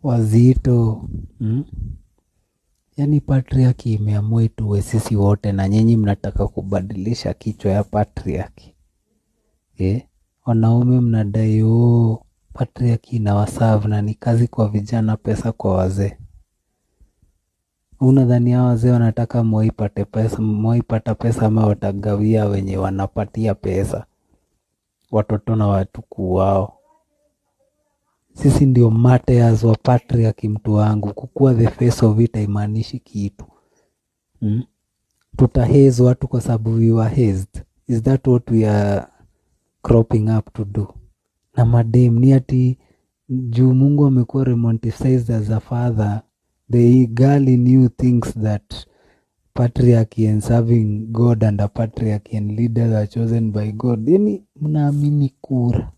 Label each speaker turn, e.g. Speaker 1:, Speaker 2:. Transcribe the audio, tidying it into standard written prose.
Speaker 1: Wazito, Yaani patriarchy imeamua ituue sisi wote na nyinyi mnataka kubadilisha kichwa ya patriarchy. Eh? Wanaume mnadai, oh, patriarchy inawaserve na ni kazi kwa vijana, pesa kwa wazee. Unadhani hao wazee wanataka Moi pate pesa, Moi pata pesa ama watagawia wenye wanapatia pesa watoto na watukuu wao? Sisi ndio martyrs wa patriarchy, mtu wangu. Kukuwa the face of it haimaanishi kitu. Tutahaze watu kwa sababu we were hazed. Is that what we are cropping up to do? Na madem ni ati juu Mungu amekuwa romanticized as a father, the girl in you thinks that patriarchy and serving God and a patriarchy and leaders are chosen by God. Yani mnaamini kura.